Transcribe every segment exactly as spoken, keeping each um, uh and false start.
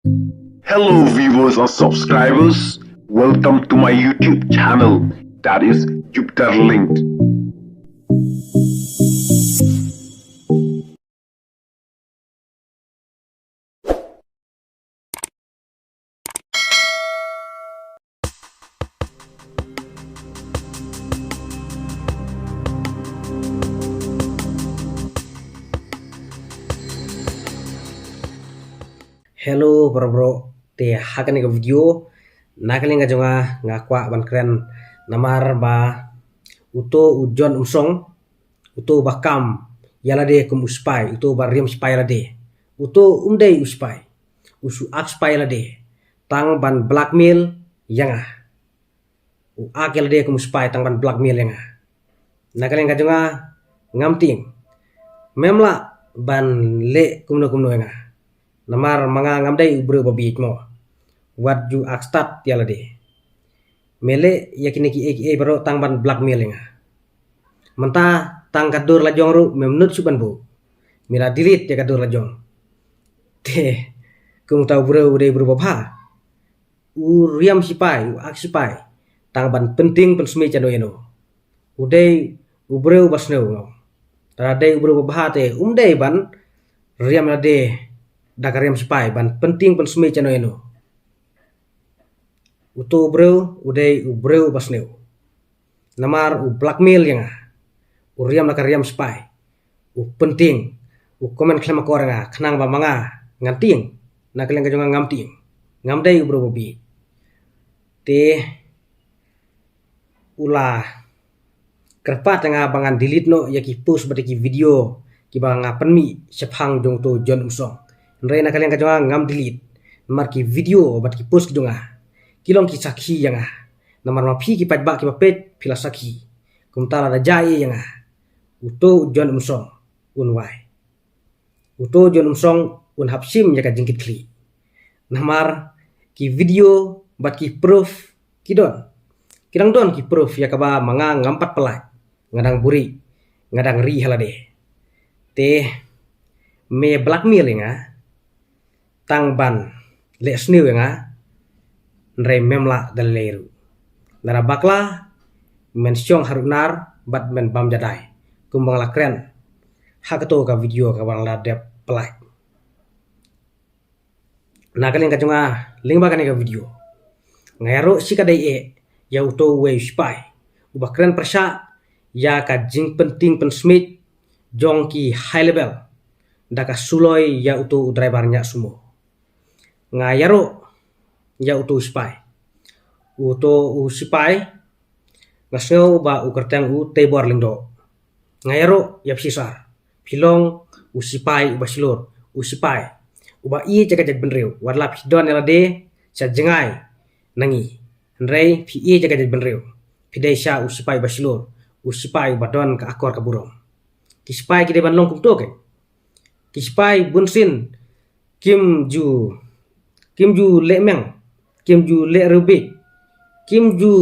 Hello, viewers and subscribers. Welcome to my YouTube channel, that is Jupiter Linked. Hello para bro, te ha kane ka video na ka liang ka jong nga nga kwah ban kren namar ba uto u John Umsong, uto ba kam ïa lade kum u spy, uto ba riam spy ïa lade, uto um dei u spy, u shu ak spy ïa lade tang ban blackmail ïa nga. U ak ïa lade kum u spy tang ban blackmail ïa nga. Na ka liang ka jong nga ngam tieng. Mem lah ban leh kumno kumno ïa nga. Namar ma nga ngam dei u briew ba bieit mo. Wat ju ak stad ïa lade. Me leh ïa kine kiei kiei baroh tang ban blackmail ïa nga. Mynta tang ka dur la jong ruh mem nud shuh ban buh. Me la delete ïa ka dur la jong. Te kumta u briew u dei u briew ba bha. U riam sipai, u ak sipai tang ban pyntieng pynsmit ïano ïano. U dei u briew ba sniew. Lada dei u briew ba bha te um dei ban riam lade da ka riam sipai ban pyntieng pynsmit ïano ïano. Uto u briew u dei u briew ba sniew. Namar u blackmail ïa nga. U riam da ka riam sipai. U pyntieng, u comment khlem akor ïa nga khnang ba ma nga ngan tieng. Na ka liang ka jong nga ngam tieng. Ngam dei u briew ba bieit. Te u la kyrpad ïa nga ba ngan delete noh ïa ki post bad ïa ki video kiba nga pynmih shaphang jong uto u John Umsong. Hynrei na ka liang ka jong nga ngam delete. Namar ki video bad ki post ki jong nga ki long ki sakhi ïa nga. Namar ma phi ki paidbah kiba peit phi la sakhi. Kumta lada jia ïa nga, uto u John Umsong un wai. Uto u John Umsong un hap shim ïa ka jingkitkhlieh. Namar ki video bad ki proof ki don. Ki dang don ki proof ïa kaba ma nga ngam pat pyllait. Nga dang buhrieh, nga dang ri ha lade. Te me blackmail ïa nga tang ban leh sniew ïa nga. Hynrei mem lah da lei ruh. Lada bakla men shong ha runar bad men bam jadai kumba nga la kren ha kato ka video kaba nga la dep pyllait. Na ka liang ka jong nga lyngba kane ka video nga ïaroh shi ka dei eh ïa uto uwei u sipai uba kren pyrshah ïa ka jingpyntieng pynsmit jong ki high level da ka suloi ïa uto u driver ñiah sumo. Nga ïaroh ïa uto u sipai. Uto u sipai nga sngew ba u kyrteng u Teibor Lyngdoh. Nga ïaroh ïa phi shisar. Phi long u sipai uba shlur, u sipai uba ïeit ïa ka jaitbynriew. Wat la phi don ïa lade sha jngai na ngi, hynrei phi ïeit ïa ka jaitbynriew. Phi dei sha u sipai uba shlur, u sipai uba don ka akor ka burom. Ki sipai ki dei ban long kumto keiñ. Ki sipai bunsien kim ju, kim ju leh meng, kim ju leh riewbieit, kim ju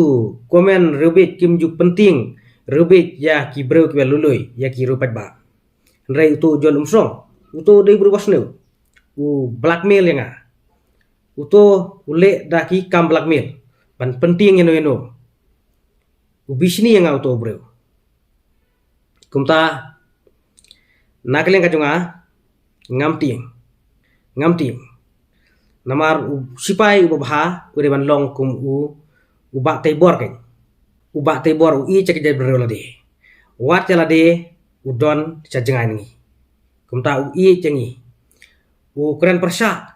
comment riewbieit, kim ju pyntieng riewbieit ïa ki briew kiba lui lui, ïa ki riew paidbah. Hynrei uto u John Umsong, uto u dei u briew ba sniew. U blackmail ïa nga. Uto u leh da ki kam blackmail ban pyntieng ïano ïano. U bishni ïa nga uto u briew. Kumta na ka liang ka jong nga ngam tieng. Ngam tieng. Namar u sipai uba bha u dei ban long kum u, u Bah Teibor keiñ. U Bah Teibor u ïeit ïa ka jaitbynriew lade. Wat ïa lade u don sha jngai na ngi. Kumta u ïeit ïa ngi. U kren pyrshah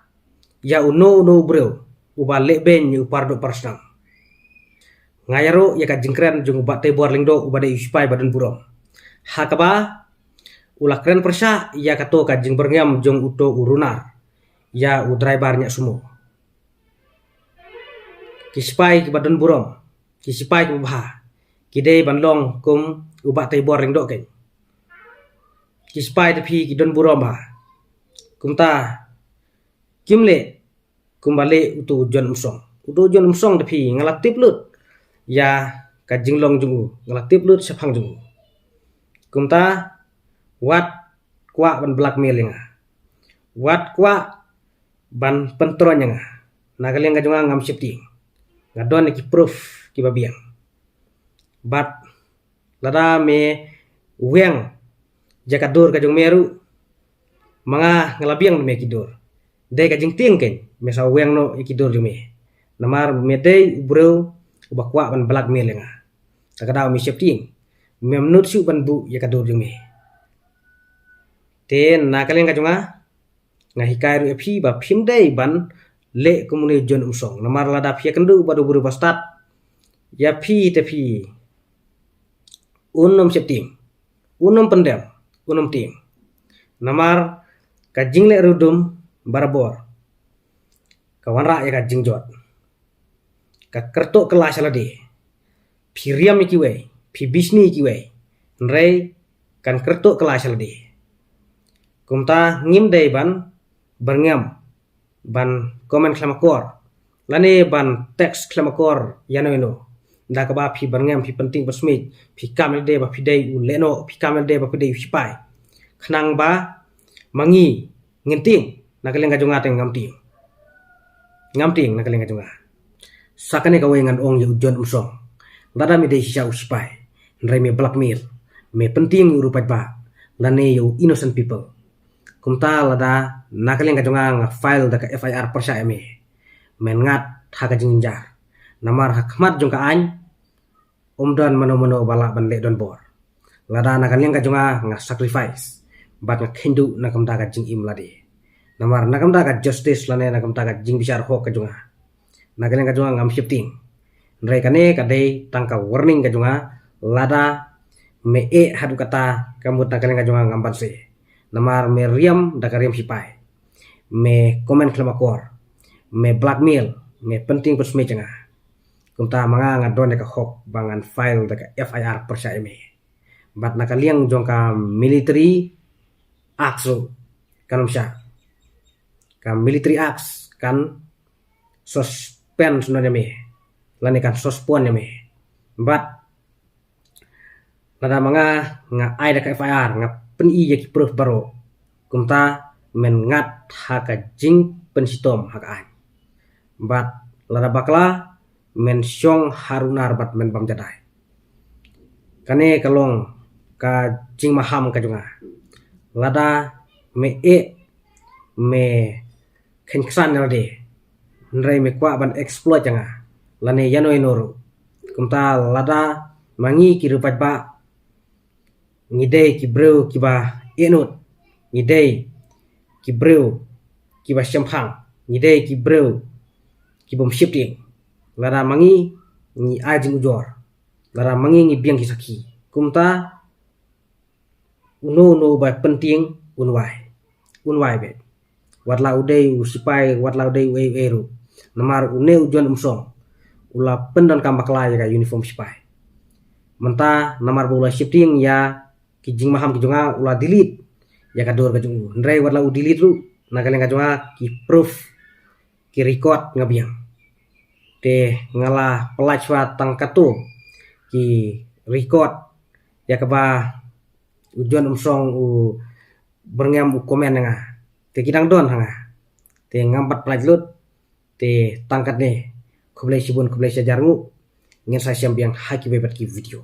ïa uno uno u briew uba leh beiñ ïa u parduh parsnam. Nga ïaroh ïa ka jingkren jong u Bah Teibor Lyngdoh uba dei u sipai ba don burom. Ha kaba u la kren pyrshah ïa kato ka jingbyrngem jong uto u runar ïa u driver ñiah sumo. Ki sipai kiba don burom, ki sipai kiba bha ki dei ban long kum u Bah Teibor Lyngdoh keiñ. Ki sipai da phi ki don burom bha. Kumta kim leh kumba leh uto u John Umsong. Uto u John Umsong da phi nga la tip lut ïa ka jinglong jong u, nga la tip lut shaphang jong u. Kumta wat kwah ban blackmail ïa nga. Wat kwah ban pyntroiñ ïa nga. Na ka liang ka jong nga ngam sheptieng. Nga don ïa ki proof kiba biang. Bad lada me weng ïa ka dur ka jong me ruh, ma nga nga la biang da me ki dur. Dei ka jingtieng kein me sa weng noh ïa ki dur jong me. Namar me dei u briew uba kwah ban blackmail ïa nga. Te ka daw me sheptieng, mem nud shuh ban buh ïa ka dur jong me. Te na ka liang ka jong nga, nga hikai ruh ïa phi ba phim dei ban leh kum une u John Umsong. Namar lada phi ïakynduh bad u briew ba stad ïa phi te phi, un ym sheptieng, un ym pyndem, un ym tieng. Namar ka jingleh rudum barabor ka wanrah ïa ka jingjot. Ka kyrtuh kylla sha lade. Phi riam ïa kiwei, phi bishni ïa kiwei, hynrei kan kyrtuh kylla sha lade. Kumta ngim dei ban byrngem ban comment khlem akor lane ban text khlem akor ïano ïano. Da kaba phi byrngem, phi pyntieng pynsmit, phi kam ïalade ba phi dei u lehnoh, phi kam ïalade ba phi dei u sipai. Khnang ba ma ngi ngin tieng, na ka liang ka jong nga te ngam tieng. Ngam tieng na ka liang ka jong nga. Sa kane kawei ngan ong ïa u John Umsong. Lada me dei shisha u sipai, hynrei me blackmail, me pyntieng ïa u riewpaidbah lane ïa u innocent people. Kumta lada na ka liang ka jong nga nga file da ka F I R pyrshah ïa me, men ngat ha ka jingjynjar. Namar ha khmat jong ka aiñ, um don mano mano ba lah ban leh donbor. Lada na ka liang ka jong nga nga sacrifice bad nga kheiñduh na ka bynta ka jingim lade. Namar na ka bynta ka justice lane na ka bynta ka jingbishar hok ka jong nga, na ka liang ka jong nga ngam sheptieng. Hynrei kane ka dei tang ka warning ka jong nga, lada me eh haduh katta, ka mut na ka liang ka jong nga ngam banse. Namar me riam da ka riam sipai, me comment khlem akor, me blackmail, me pyntieng pynsmit ïa nga. Kumta ma nga nga don ïa ka hok ba ngan file da ka F I R pyrshah ïa me. Bad na ka liang jong ka military acts ruh, kan ym shah. Ka military acts kan suspend noh ïa me lane kan suspend ïa me. Bad lada ma nga nga ai da ka F I R, nga pyni ïa ki proof baroh, kumta men ngat ha ka jingpynshitom ha ka aiñ. Bad lada bakla, men shong ha runar bad men bam jadai. Kane ka long ka jingmaham ka jong nga. Lada me eh, me kheiñksan ïalade, hynrei me kwah ban exploit ïa nga lane ïano ïano ruh. Kumta lada ma ngi ki riewpaidbah, ngi dei ki briew kiba eh nud, ngi dei ki briew kiba shemphang, ngi dei ki briew ki bym sheptieng. Lada ma ngi ngi ai jingujor, lada ma ngi ngi biang ki sakhi, kumta uno uno ba pyntieng un wai, un wai beit. Wat la u dei u sipai, wat la u dei uei uei ruh. Namar une u John Umsong u la pyndonkam bakla ïa ka uniform sipai. Mynta namar ba u la sheptieng ïa ki jingmaham ki jong nga, u la delete ïa ka dur ka jong u. Hynrei wat la u delete ruh, na ka liang ka jong nga ki proof, ki record nga biang. Te nga la pynlait shuwa tang katto ki record ïa kaba u John Umsong u byrngem u comment ïa nga. Te ki dang don ha nga. Te ngam pat pynlait lut. Te tang katne, khublei shibun, khublei shihajar nguh. Ngin sa ïashem biang ha kiwei pat ki video.